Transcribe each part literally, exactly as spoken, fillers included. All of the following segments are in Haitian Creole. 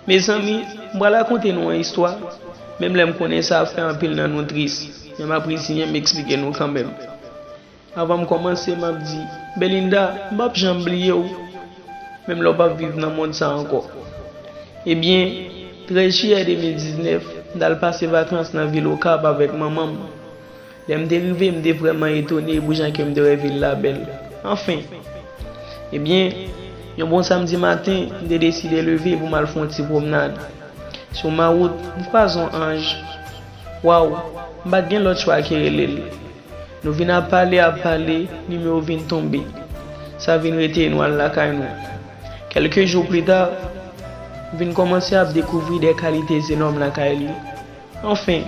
Mezanmi, m pral rakonte nou yon istwa, menm lè m konnen sa ap fè anpil nan nou tris, men m ap reziyen m eksplike nou kanmenm. Avan m kòmanse, m ap di, Belinda, m p ap janm bliye w, menm lè w p ap viv nan mond sa ankò. Ebyen, trèz jiyè de mil diznèf, m t al pase vakans nan vil Okap avèk manman m. Lè m te rive, m te vrèman etone pou jan ke m te wè vil la bèl. Anfen! Ebyen, yon bon samdi maten, m te deside leve pou m al fè yon ti pwomnad. Sou ma wout, m kwaze yon anj. Waw, m pa t gen lòt chwa ke rele l. Nou vin ap pale, ap pale, nimewo vin tonbe. Sa vin rete nou al lakay nou. Kèlke jou pli ta, m vin kòmanse ap dekouvri de kalite zenòm lakay li. Enfin,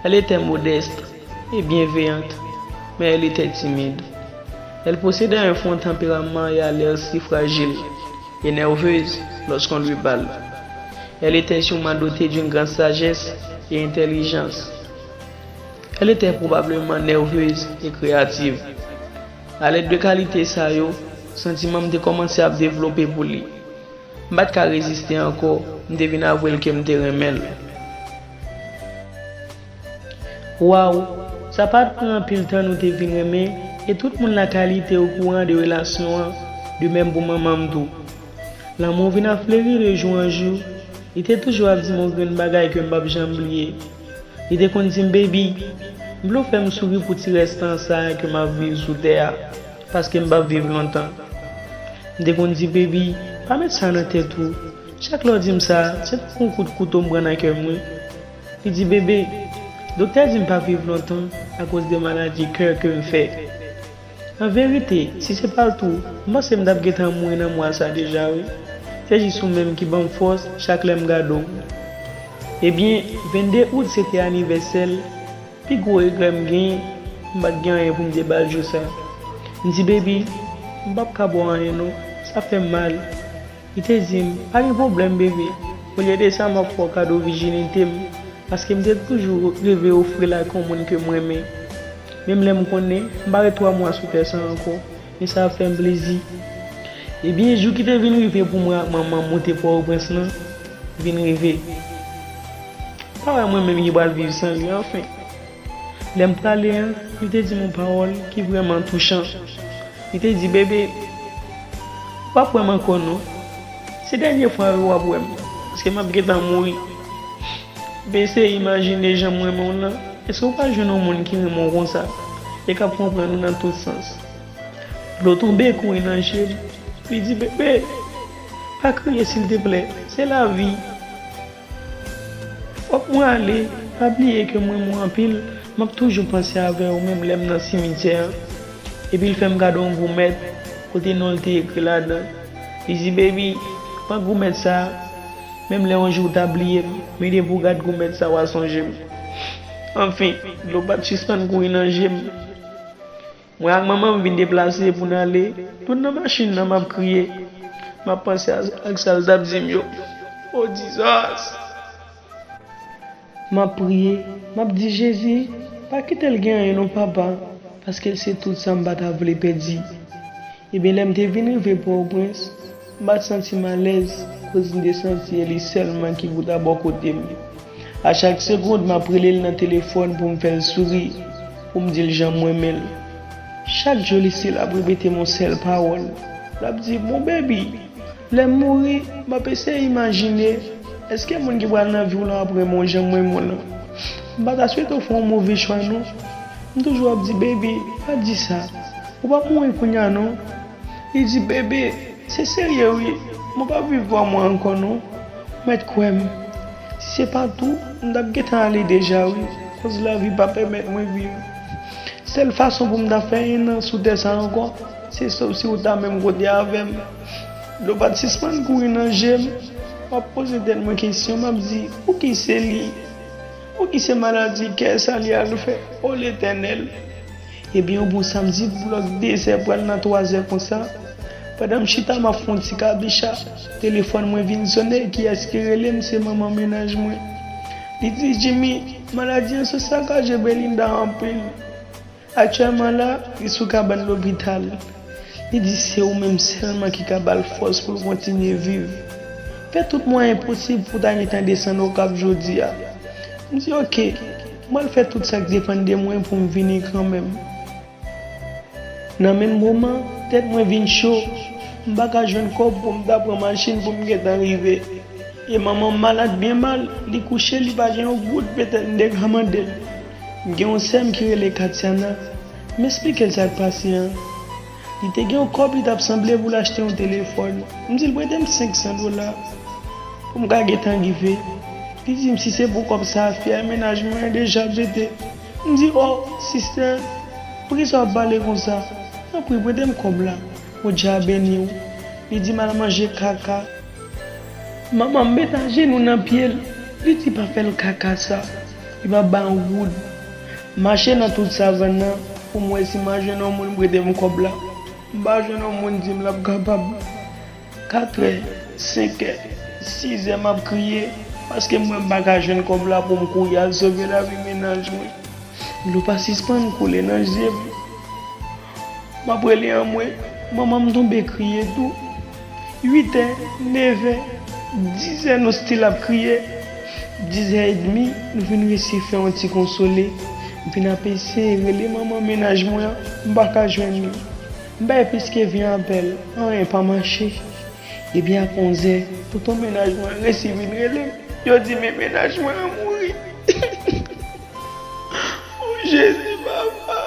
elle était modeste et bienveillante, mais elle était timide. Elle possédait un fort tempérament et a l'air si fragile et nerveuse lorsqu'on lui parle. Elle était sûrement dotée d'une grande sagesse et intelligence. Elle était probablement nerveuse et créative. A lèd de kalite sa yo, santiman m te kòmanse ap devlope pou li. M pa t ka reziste ankò, m te vin avwe l ke m te renmen l. Waw, sa pa t pran anpil tan nou te vin renmen, e tout moun lakay li te okouran de relasyon an, de menm pou manman m tou. Lanmou vin ap fleri de jou an jou, li te toujou ap di m yon grenn bagay ke m p ap janm bliye. Li te konn di m, Baby, m vle w fè m souri pou ti rès tan sa a ke m ap viv sou tè a, paske m p ap viv lontan. M te konn di, Baby, pa met sa nan tèt ou. Chak lè w di m sa, se tankou yon kout kouto m pran nan kè m, wi. Li di, Bebe, doktè di m p ap viv lontan akoz de maladi kè ke m fè. An verite, si se pa l tou, m panse m t ap gentan mouri nan mwa sa deja, wi. Se jis ou menm ki ban m fòs chak lè m gade w. Ebyen, vennde out se te anivèsè l, pi gwo regrè m genyen, m pa t gen anyen pou m te ba l jou sa. M di, Baby, m p ap ka ba w anyen non, sa fè m mal. Li te di m, Pa gen pwoblèm, bebe. Olye de sa, m ap fè w kado vijinite m, paske m te toujou reve ofri l ak yon moun ke m renmen. Menm lè m konnen m pa ret twa mwa sou tè sa ankò, men sa ap fè m plezi. Ebyen, jou ki te vin rive pou mwen ak manman m monte Pòtoprens lan, vin rive. Pa wè mwen menm ki pral viv san li, anfen. Lè m prale an, li te di m yon pawòl ki vrèman touchan. Li te di, Bebe, w ap wè m ankò non. Se dènye fwa wi w ap wè m, paske m ap gentan mouri. Bebe, eseye imajine jan m renmen w lan. Èske w pa jwenn yon moun ki renmen w konsa e k ap konprann ou nan tout sans? Dlo tonbe kouri nan je m. Li di, Bebe, pa kriye silteplè, se lavi. Fòk mwen ale, pa bliye ke m renmen w anpil, m ap toujou panse avè w menm lè m nan simityè an. Epi l fè m gade yon goumèt kote non l te ekri ladan. Li di, Baby, pran goumèt sa a, menm lè yon jou w ta bliye m, men depi w gade goumèt sa a, w a sonje m. Anfen, dlo pa t sispann kouri nan je m. Mwen ak manman m vin deplase pou n ale. Nou nan machin nan, m ap kriye. M ap panse a, ak sa l t ap di m yo. O Jizòs! M ap priye, m ap di, Jezi, pa kite l gen anyen non, Papa, paske l se tout sa m pa ta vle pèdi. Ebyen, lè m te vin rive Pòtoprens, m pa t santi m alèz, koz m te santi e li sèlman ki pou ta bò kote m. A chak segonn, m ap rele l nan telefòn pou m fè l souri, pou m di l jan m renmen l. Chak jou, li se l ap repete m yon sèl pawòl. L ap di, Mon baby, lè m mouri, m ap eseye imajine, èske moun ki pral nan vi w lan ap renmen w jan m renmen w lan? M pa ta swete w fè yon move chwa, non. M toujou ap di, Baby, pa di sa. Ou p ap mouri kounye a, non. Li di, Bebe, se serye wi, mwen p ap viv twa mwa ankò non. Ou mèt kwè m. Si se pa t ou, m t ap gentan ale deja wi, koz lavi pa pèmèt mwen viv. Sèl fason pou m ta fè en an sou tè sa ankò, se sòf si w ta menm kote avè m. Dlo pa t sispann kouri nan je m. M ap poze tèt mwen kesyon, m ap di, Pouki se li? Pouki se maladi kè sa li al fè? O Letènèl! Ebyen, yon bon samdi, blòk de zè pral nan twa zè konsa, pandan m chita m ap fè yon ti kabicha, telefòn mwen vin sonnen. Kiyès ki rele m? Se manman mennaj mwen. Li di, Jimmy, maladi an sot sakaje Belinda anpil. Aktyèlman la, li sou kabann lopital. Li di se ou menm sèlman ki ka ba l fòs pou l kontinye viv. Fè tout mwayen posib pou w ta gentan desann Okap jodi a. M di, oke, m pral fè tout sa k depann de mwen pou m vini kanmenm. Nan menm moman, tèt mwen vin cho. M pa ka jwenn kòb pou m ta pran machin pou m gentan rive. E manman m malad byen mal, li kouche, li pa gen yon goud petèt m te ka mande l. M gen yon sè m ki rele Katiana. M esplike l sa k pase an. Li te gen yon kòb li t ap sanble pou l achte yon telefòn. M di l prete m senk san dola pou m ka gentan rive. Li di m si se pou kòb sa a, fè a mennaj mwen an deja pete. M di, o, sistè, poukisa w ap pale konsa? Tanpri, prete m kòb la. Bondye a beni w. Li di m al manje kaka. Manman m met ajenou nan pye l. Li di pa fè l kaka sa. Li pa bay yon goud. M mache nan tout savann nan pou m wè si m a jwenn yon moun prete m kòb la. M pa jwenn yon moun di m l ap kapab. Katrè, senkè, sizè m ap kriye paske m wè m pa ka jwenn kòb la pou m kouri al sove lavi mennaj mwen. Dlo pa sispann koule nan je m. M ap rele anmwe, manman m tonbe kriye tou. Uitè, nevè, dizè nou still ap kriye. Dizè edmi, nou vin resi fè yon ti konsole. M vin ap eseye rele manman mennaj mwen an, m pa ka jwenn li. M bay plis ke ven apèl, anyen pa mache. Epi ak onzè, tonton mennaj mwen resi vin rele m. Yo di men mennaj mwen an mouri. O Jezi, papa.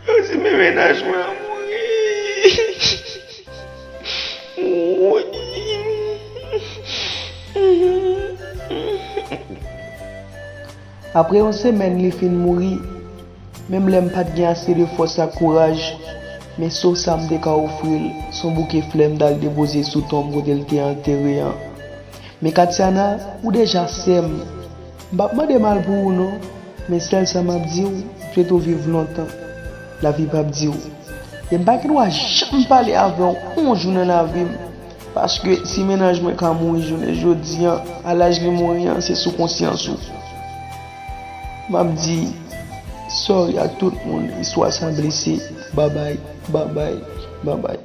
Yo di men mennaj mwen an mouri. Woy. Apre yon semèn li fin mouri, menm lè m pa t gen ase de fòs ak kouraj, men so sa m te ka ofri l, se yon bouke flè m t al depoze sou tonm kote l te antere an. Men Katiana, ou deja sè m. M p ap mande mal pou ou non, men sèl sa m ap di w, m swete w viv lontan. Lavi p ap di w. E m pa gen dwa janm pale avè w yon jou nan lavi m. Paske si mennaj mwen ka mouri jounen jodi an, a laj li mouri an, se sou konsyans ou. M ap di sorry ak tout moun istwa sa blese. Babay, babay, babay.